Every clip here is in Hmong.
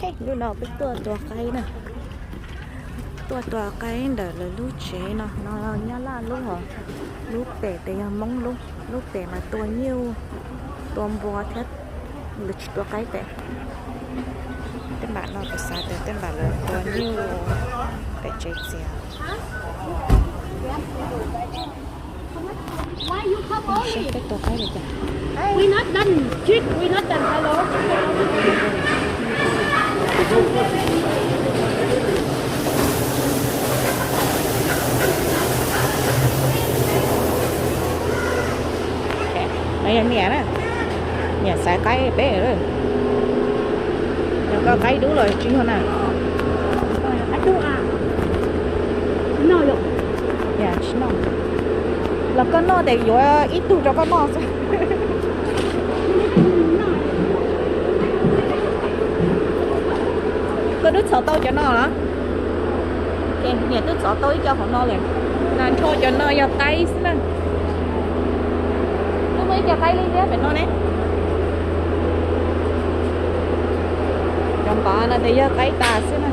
Hnub no peb tuaj tua qaib na, tuaj tua qaib ntawm lawv lub tsev no, no Nyab Laj lub hos, lub pem tes yog Hmoob lub, lub pem mas tua nyuj, tua npua thiab, lawv tsis tua qaib pem. Tej npam no kuv xav tias tej npam lawv tua nyuj pem tsev txias. Why you come early? Seb peb tua qaib li cas. We not done. Chick, we not done. Hello. No yog niam na, niam xaiv qaib peb lawm. Yog koj qaib dub los tsis yog na. Qaib dub a. Noj yom? Yog tsis noj. Los koj noj ces yuav ib tug rau koj noj xwb. Koj twb txhom tau cov no los? Niam twb txhom tau ib co hauv no lawm. Nas nrho cov no yog qaib xwb na. Twb muaj ib co qaib liab liab pem no ne. Cov npam no ces yog qaib tas xwb na.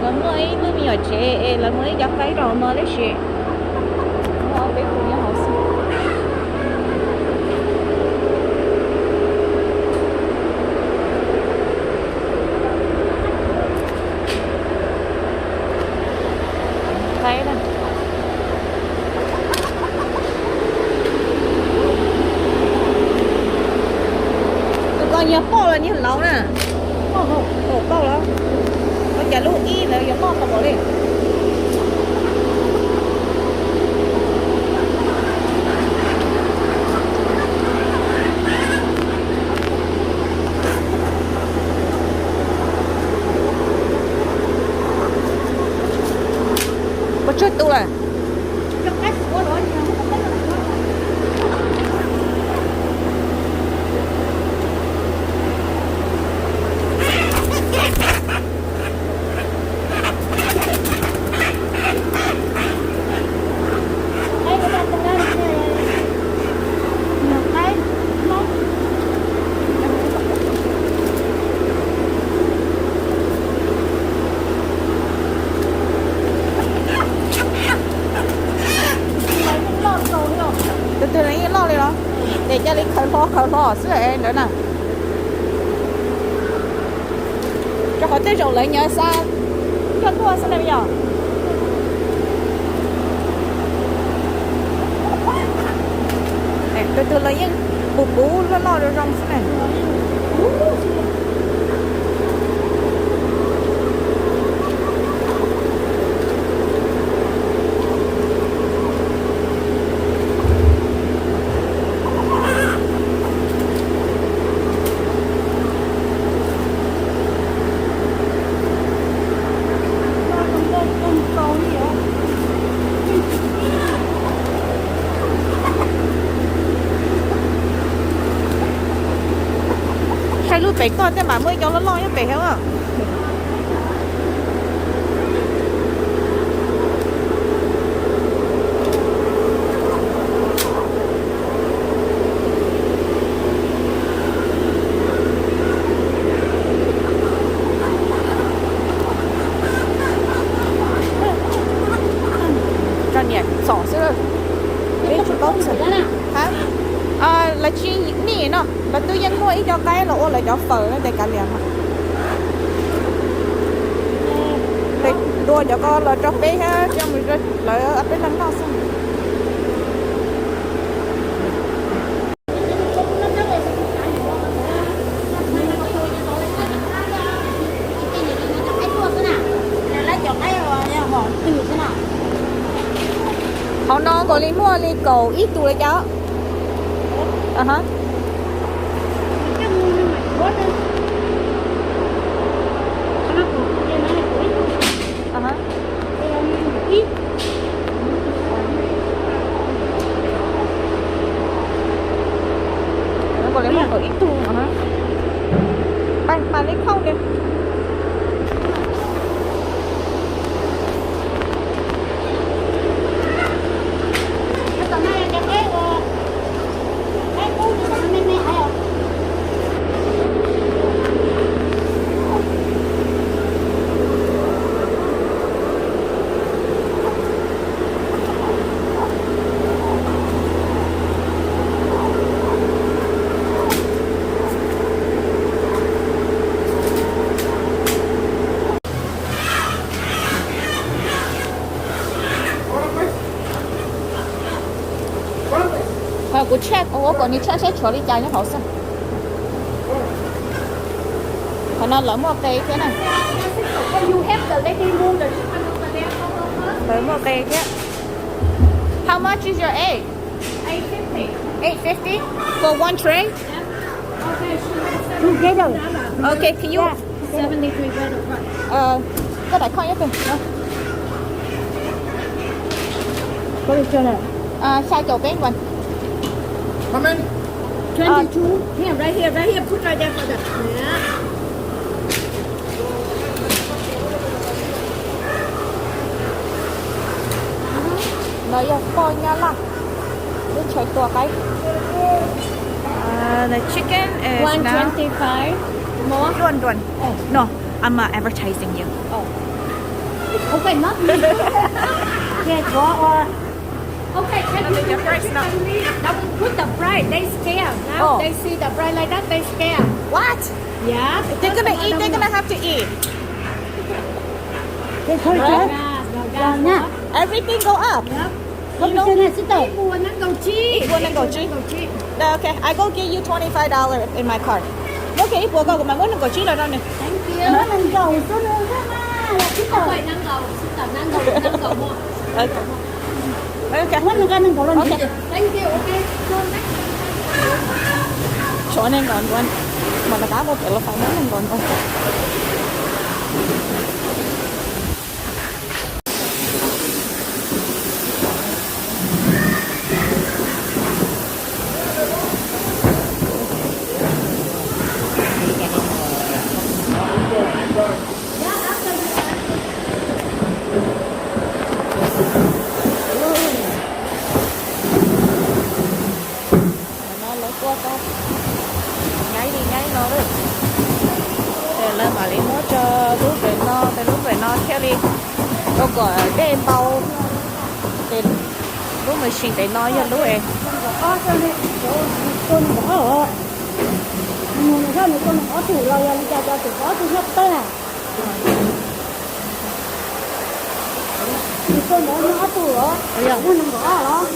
Lawv muaj ib lub me nyuam tsev es lawv muaj ib co qaib rau hauv no tib si. Muaj ob peb tus nyob hauv xwb. Qaib na. Tus ko yog poj los yog laus na? Poj los. Ua cas lub ib lawv yuav poj tau npaum li? Puas tsawg tus lawm? Tus twg los yeej loj li los? Ces cia li khaws hlo khaws hlo xwb ntawd na. Rau qhov tej zaum lawv nyob xa coj tuaj xwb na yom. Tus twg los yeej puv puv loj loj zoo zoo xwb na. Saib lub pem toj tej mam muaj ib co loj loj nyob pem heev. Tso niam txom xwb. Peb tsis paub txog. Lawv tsis nij no, lawv twb yeej muaj ib co qaib los ua lawv cov fawm no ces kav liam mas. Tua cov ko los rau peb thiab coj mus rau lawv peb leeg noj xwb. Hauv no nkaus li muaj li kaum ib tug li cas. Nkaus li muaj kaum ib tug no. Pab mam li khauj li. Kuv check, kuv kom nws check seb tshuav li cas nyob hauv xwb. Qhov no lawv muaj qe thiab na. Lawv muaj qe thiab. How much is your egg? Eight fifty for one tray. Together. Okay, can you? Seventy-three. Uh, có đại khái nhất định. Có được chưa nè? À, sai chỗ bên mình. How many? Twenty-two. Here, right here, right here. Put right there for the. Yeah. No yog poj Nyab Laj lub chaw tua qaib. Uh, the chicken is now one twenty-five. More? Luan Luan. Oh. No, I'm uh, advertising you. Oh. Okay, not me. Okay, can you put the price now? Don't put the price. They scared. Now they see the price like that, they scared. What? Yeah. They're gonna eat. They're gonna have to eat. They told you. Everything go up. Ib puas nees nkaum tsib. Ib puas nees nkaum tsib. Okay, I go give you twenty five dollar in my card. Muab kiag ib puas ko kuv mam muab nees nkaum tsib los rau nws. Thank you. Muab nees nkaum xwb nws xwb mas, tsib tawm. Nees nkaum, nees nkaum, nees nkaum. Okay. Muab nees nkaum, nees nkaum los. Okay. Thank you, okay. Tshuav nees nkaum nkaus, mas lawv qab ua pem los fais muab nees nkaum nkaus. No lawv tua tau nyaib li nyaib no lawm. Ces lawv mam li muab tso lub pem no, ces lub pem no thiaj li rau kom dej npau. Ces lub machine pem no yog lub es. Tua nees nkaum ob, tua nees nkaum ob tus los yog li cas, cov tus ob tug nyob pem. Nws tua ntawd nyob ob tug los, yog nees nkaum ob los.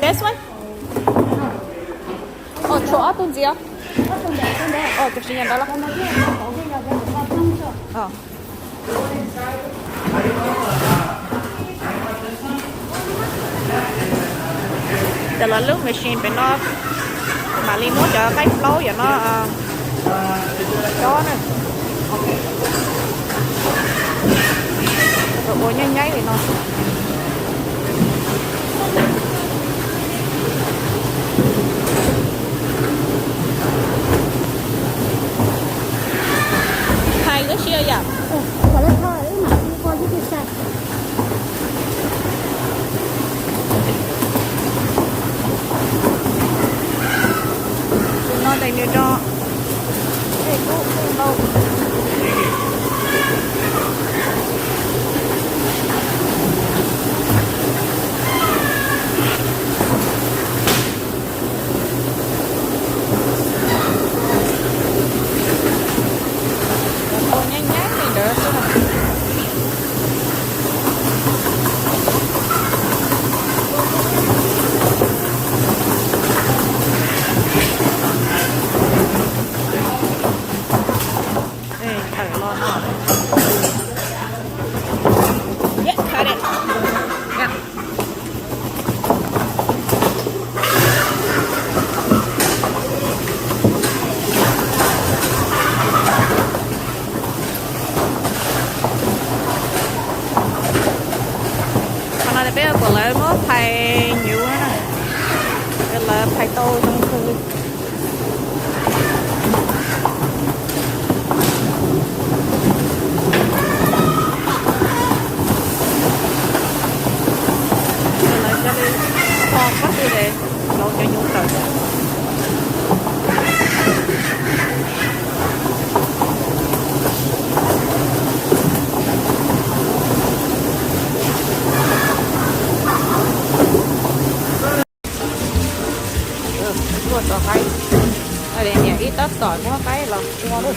This one? Oh, tshuav ob tug ntxiv. Oh, tus tsis yog ntawd los. Ces los lub machine pem no mam li muab cov qaib plaub yom no cob na. Ua nyaib nyaib li no. Hais tab sis yam. Tus no ces nws rau. Ua nyaib nyaib li ntawd xwb. Thawm los no. Yep, got it. Yeah. Qhov no peb ua kom lawv muab phais nyuv na, lawv phais tau zoo kawg li. Lawv coj li kho pob tw es lauv cov nyuv tawm. Tuaj tso qaib, niam ib tab tom muab qaib los ua lawm.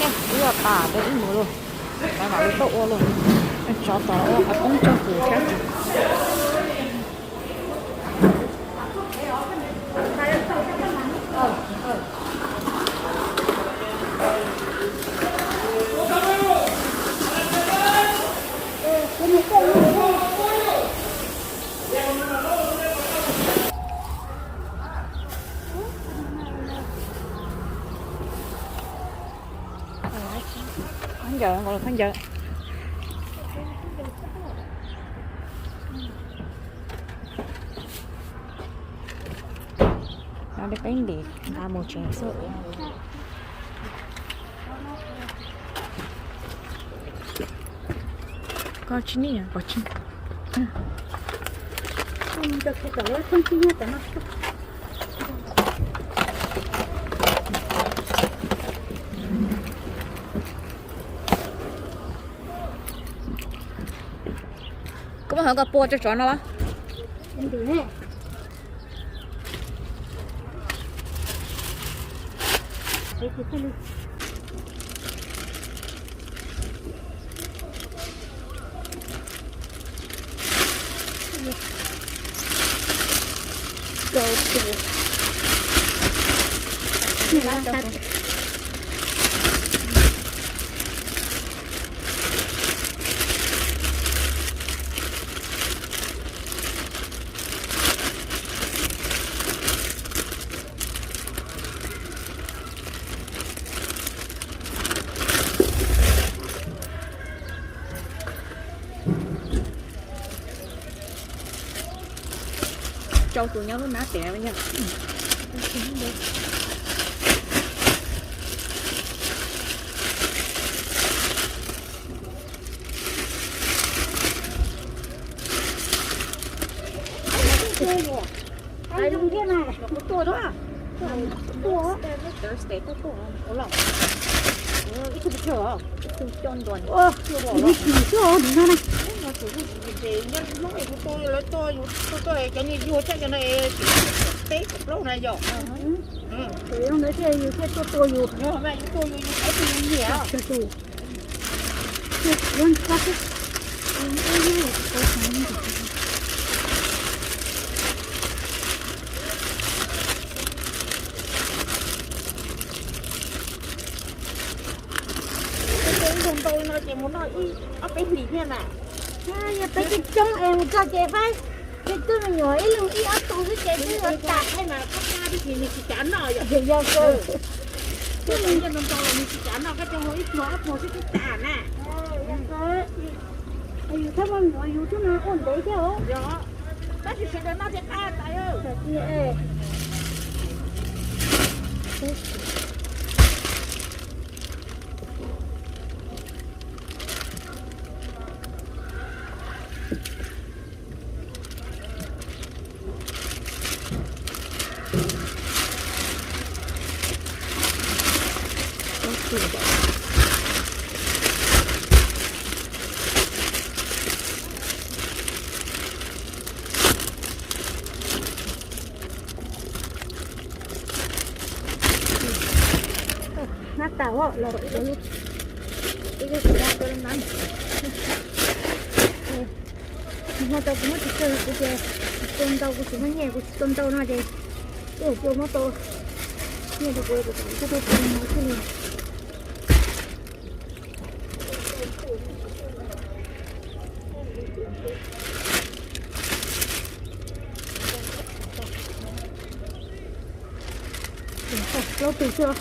Wb ua tas peb wb mus lauj. Lawv mam li tuaj ua lauj. Tsov tom ua qhov poob tsaug tus thiab. Khaub ncaws, nkaus khaub ncaws. No peb ntim nqa mus tsev xwb. Koj tsis nim pom tsis. Koj muab hov koj pua rau tsov no los? Tsau tus nyob lub nab pem yog. Ntau no ces mus noj ib ob peb hlis thiab na. Yog peb coob coob es mus txog ces faib, peb twb me nyuam ib leeg ib ob tug xwb ces twb yuav tas. Nws tsis cav noj yom. Twb nws nyiaj ntau ntau los nws tsis cav noj, koj coj mus ib pluag ob pluag xwb twb tas na. Yus thiab muaj me nyuam yus thiab no ua ntev thiab os. Yog, tab sis sawv daws noj thiaj qab tas. Nab tas los, nab tau kuv muab tsis tsawg kuv tias kuv tua ntau kuv tsis muaj nyiaj, kuv tsis tua ntau no ces kuv muab tau nyiaj rau kuv, kuv tsis tau tua ntau xwb li. Plaub tug xwb.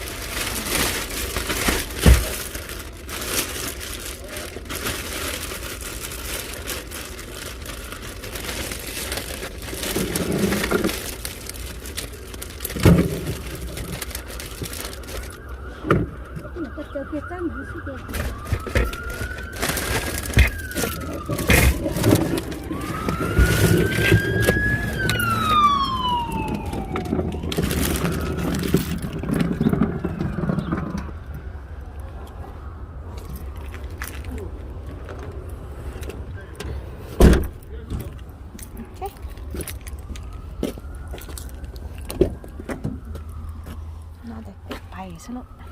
No pais xwb lauj.